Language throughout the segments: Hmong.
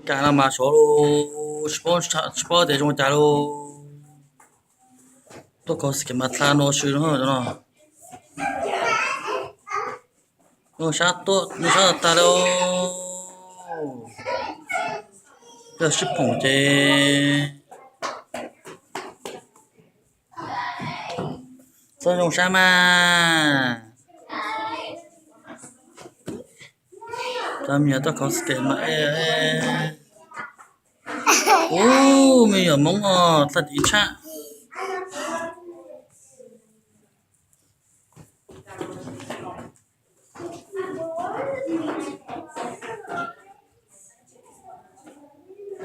Cas no mas sov lus, tsis paub tias zoo cas lus. Tuaj kho xim kev mas tha no ua si no no. Zoo sab tuaj, zoo sab tag li. Yog sib phoom ces txhob zoo sab mas. Cov me nyuam tuaj kho xim kev mas, ub, me nyuam Hmoob os, txaj tiv tshaj.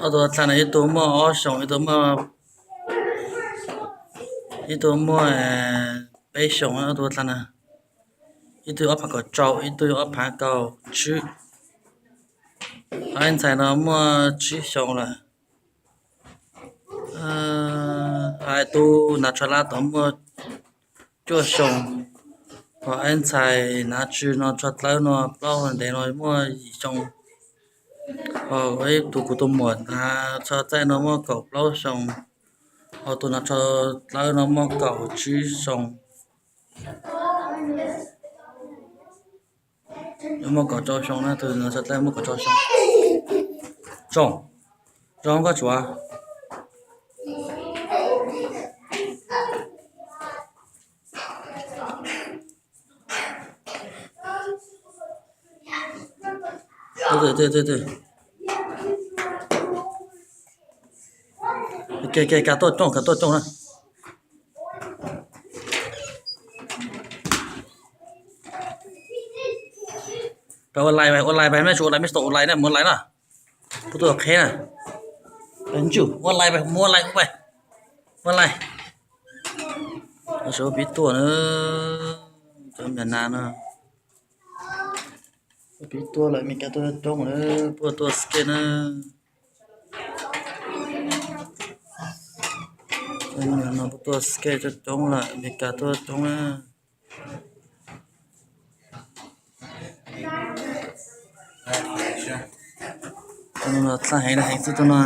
Ob tug tha no ib tug muaj ob xyoos, ib tug muaj, ib tug muaj peb xyoos, ob tug tha no. Ib tug ob phav kaum rau, ib tug ob phav kaum tsib. Ho ib ntxhais no muaj tsib xyoos lawm. Ib tug hnav tsho dlawb tod muaj cuaj xyoos. Ho ib ntxhais hnav tsho no, tsho dlawb no plaub hau ntev no muaj yim xyoo. Ho ib tug kuv tus muam hnav tsho txaij no muaj kaum plaub xyoo. Ho tus hnav tsho dlawb no muaj kaum tsib xyoo. Muaj kaum rau xyoo na, tus hnav tsho dlawb muaj kaum rau xyoo. Zoo, zoo koj tsuav. Kav tuaj coob, kav tuaj coob na. Ua lais, ua lais, mej tsis ua lais, mej tsis tau ua lais na, mus ua lais na. Puab tuaj qheb na. Ua lais, mus ua lais, ua lais. Sawv pib tuaj na, cov me nas no. Pib tuaj lawm, Meskas tuaj coob na, puab tuaj skate na. No puab tuaj skate coob coob lawm, Meskas tuaj coob na. Tus no txhaj heev, heev xwb tus no.